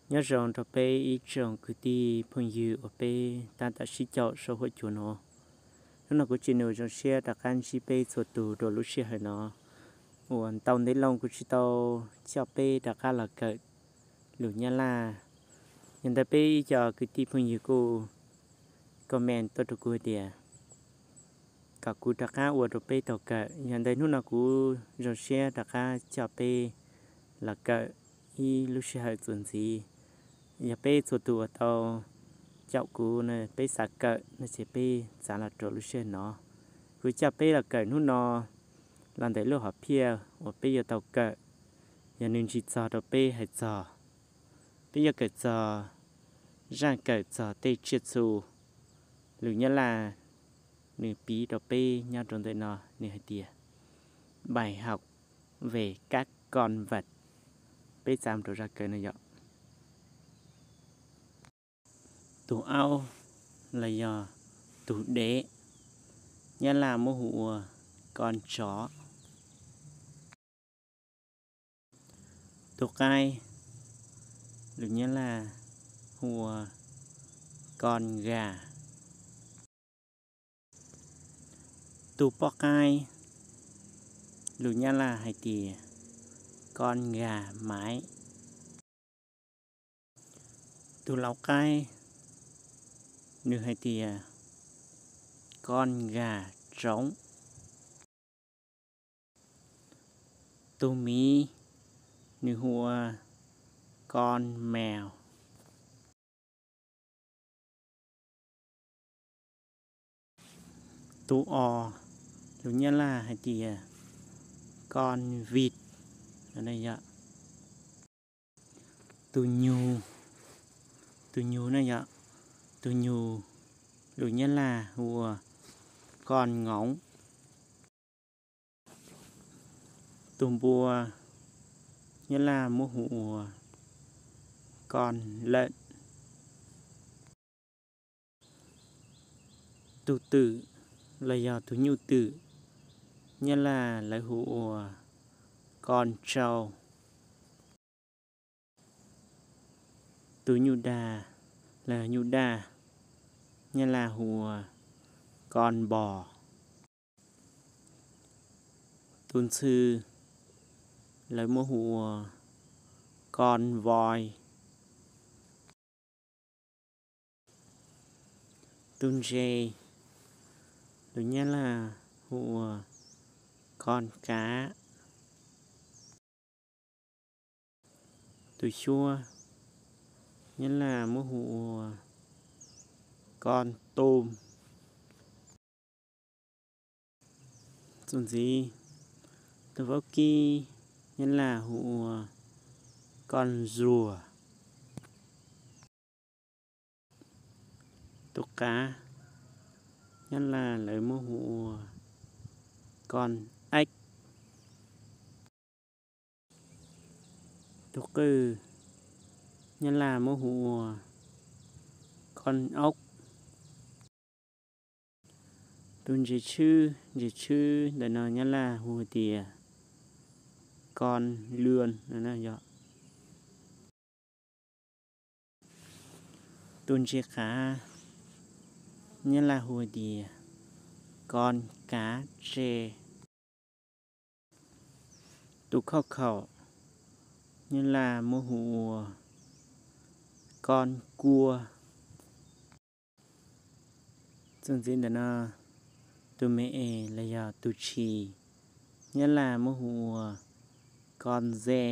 Nyob zoo rau peb ib tsoom kwv tij phooj ywg uas peb tab tom sib caum saum huab cua no. Hnub no kuv Tsim Nus zoo siab rov qab ntsib peb txhua tus rau lub sij hawm no uas ntau ntev loo kuv tsis tau coj peb rov qab los kawm lus Nyab Laj. Yog ntawd peb ib co kwv tij phooj ywg kuj comment tuaj rau kuv hais tias kom kuv rov qab ua rau peb tau kawm. Yog ntawd hnub no kuv zoo siab rov qab coj peb los kawm ib lub sij hawm txuas ntxiv. Yog peb txhua tus uas tau caum kuv no peb xav kawm no ces peb txav los rau lub sij hawm no. Kuv coj peb los kawm hnub no los ntawm lub hom phiaj uas peb yuav tau kawm, yog nws ntsig txog rau peb hais txog, peb yuav kawm txog zaj kawm txog tej tsiaj txhu, lus Nyab Laj nws piv rau peb nyob rau ntawm no nws hais tias bài học về các con vật. Peb txav mus rau zaj kawm no yom. Tus aub los yog tus dev, Nyab Laj muab hu ua con chó. Tus qaib, lus Nyab Laj hu ua con gà. Tus poj qaib, lus Nyab Laj hais tias con gà mái. Tus lau qaib, nws hais tias con gà trống. Tus miv, nws hu ua con mèo. Tus os, lus Nyab Laj hais tias con vịt. Tus nyug, tus nyug na yom, tus nyug, lus Nyab Laj hu ua con ngỗng. Tus npua, Nyab Laj muab hu ua con lợn. Tus twm los yog tus nyuj twm, Nyab Laj lawv hu ua con trâu. Tus nyuj dag los yog nyuj daj, Nyab Laj hu ua con bò. Tus ntxhw, lawv muab hu ua con voi. Tus ntses, lus Nyab Laj hu ua con cá. Tus xyuab, Nyab Laj muab hu ua con tôm. Txuas ntxiv, tus vaub kib, Nyab Laj hu ua con rùa. Tus qav, Nyab Laj lawv muab hu ua con ếch. Tus qwj, Nyab Laj muab hu ua con ốc. Tus ntses tshwb, ntses tshwb ntawm no Nyab Laj hu hais tias con lươn no yog. Tus ntses qav, Nyab Laj hu hais tias con cá trê. Tus khauj khaum, Nyab Laj muab hu ua con cua. Txuas ntxiv ntawm no, tus me es los yog tus tshis, Nyab Laj muab hu ua con dê.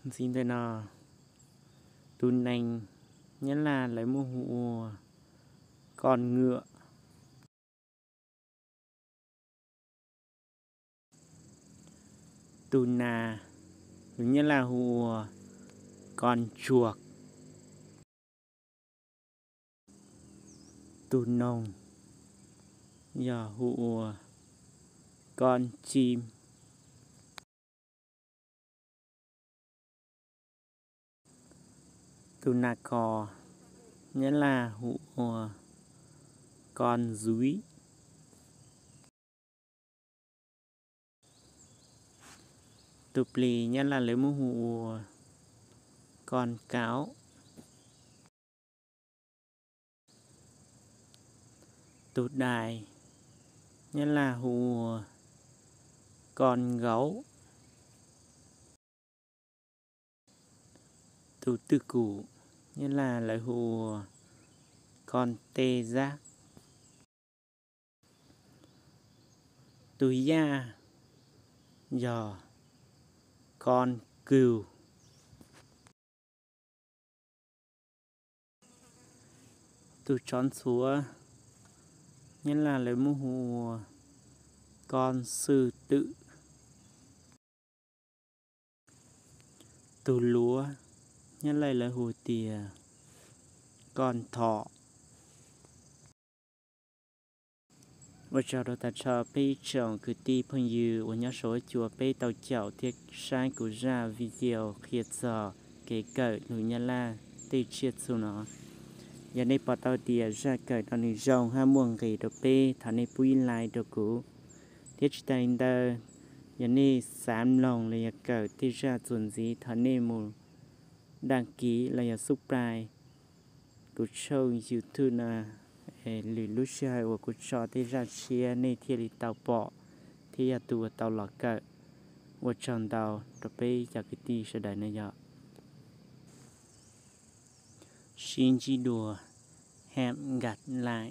Ntxiv ntawm no, tus nees, Nyab Laj lawv muab hu ua con ngựa. Tus nas, lus Nyab Laj hu ua con chuột. Tus noog yog hu ua con chim. Tus nas kos, Nyab Laj hu ua con dúi. Tus plis Nyab Laj lawv muab hu ua con cáo. Tus đài Nyab Laj hu ua con gấu. Tus twj kum Nyab Laj lawv hu ua con tê giác. Tus yaj yog con cừu. Tus tsov ntxhuav Nyab Laj lawv muab hu ua con sư tử. Tus luav Nyab Laj lawv hu tias con thỏ. Ua tsaug rau tas tshaj peb ib tsoom kwv tij phooj ywg uas nyob saum huab cua peb tau caum thiab saib kuv zaj video qhia txog kev kawm lus Nyab Laj tej tsiaj txhu no. Yog nej pom tau tias zaj kawm no nws zoo hab muaj nqis rau peb, thov nej pub ib like rau kuv. Thiab tsis tas li ntawd, yog nej xav mloog los yog kawm tej zaj txuas ntxiv, thov nej mus đăng ký los yog subscribe kuv tshooj YouTube no, es lwm lub sij hawm uas kuv tso tej zaj tshiab nej thiaj li tau pom thiab yog tus uas tau los kawm. Ua tsaug ntau rau peb cov kwv tij sawv daws no yog. Sib ntsib dua, hẹn gặp lại.